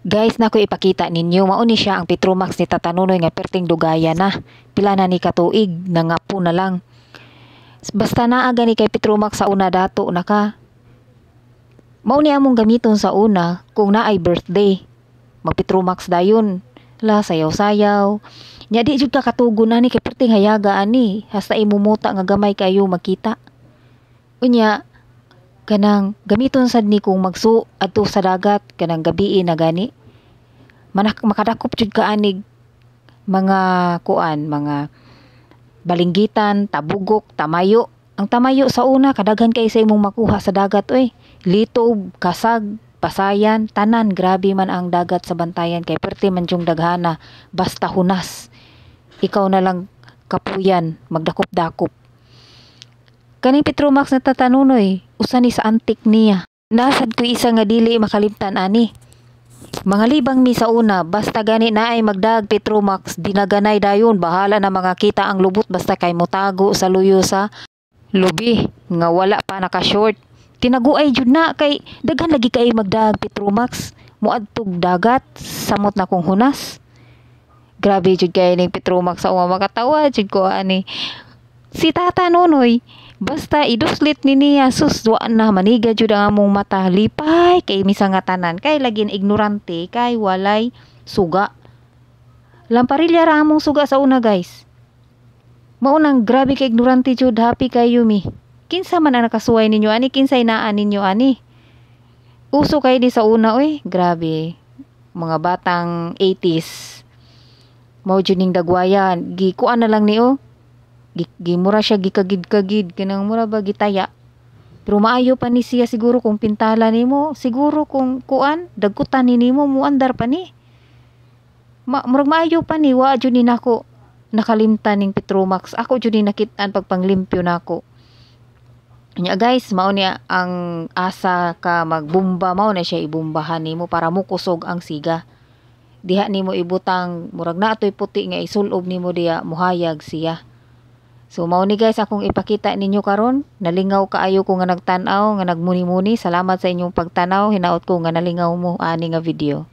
Guys, nako ipakita ninyo, mao ni siya ang Petromax ni Tata Nonoy nga perting dugaya na. Pila na ni katuig, nangapo na lang. Basta naa gani kay Petromax sa una dato naka. Mao ni among gamiton sa una kung naay birthday. Mag Petromax dayon. La sayaw-sayaw. Nya di jud ka katugon ani kay perting hayaga ani. Hasta imumuta nga gamay kayo makita. Unya kanang gamiton sad ni kung magsu adto sa dagat kanang gabii na gani. Manak makadakop jud ka anig mga kuan, mga balinggitan, tabugok, tamayo. Ang tamayo sa una kadaghan kay sa imong makuha sa dagat oy. Litob, kasag, pasayan, tanan. Grabe man ang dagat sa Bantayan kay perti man jung daghana basta hunas. Ikaw na lang kapuyan magdakop-dakop. Kaning Petromax na Tata Nonoy, usa ni sa antik niya. Nasad ko isa nga dili makalimtan ani. Mga libang mi sa una, basta gani naay magdag Petromax, dinaganay dayon, bahala na mga kita ang lubot basta kay motago sa luyo sa lubi nga wala pa naka-short. Tinaguay jud na kay daghan lagi kay magdag Petromax, moadtog dagat, samot na kong hunas. Grabe jud kay ning Petromax sa uma, makatawa jud ko ani. Si Tata Nonoy, basta iduslit ni niya, sus, wa na maniga jud ang among mata, lipay kay misa nga tanan kay lagi na ignorante kay walay suga. Lamparilya ra among suga sa una, guys. Mao nang grabe ka ignorante jud, happy kayo mi. Kinsa man ang nakasuway ninyo ani, kinsay naa ninyo ani? Uso kay ni sa una oy, grabe. Mga batang 80s. Mao jud ning dagwayan, gikuan na lang ni oh. Gimura siya gikagid-kagid kanang mura ba gitaya. Pero maayo pa ni siya siguro kung pintala nimo, siguro kung kuan, dagkutan ni nimo muandar pa ni. Murag maayo pa ni, wa jud ni nako nakalimtan ning Petromax. Ako jud ni nakit-an pagpanglimpyo nako. Nya guys, mao ni ang asa ka magbumba, mao na siya ibumbahan nimo para mokusog ang siga. Diha nimo ibutang murag naatoy puti nga isulob nimo diha, muhayag siya. So mao ni guys akong ipakita ninyo karon. Nalingaw kaayo ko nga nagtan-aw, nga nagmuni-muni. Salamat sa inyong pagtanaw. Hinaot ko nga nalingaw mo ani nga video.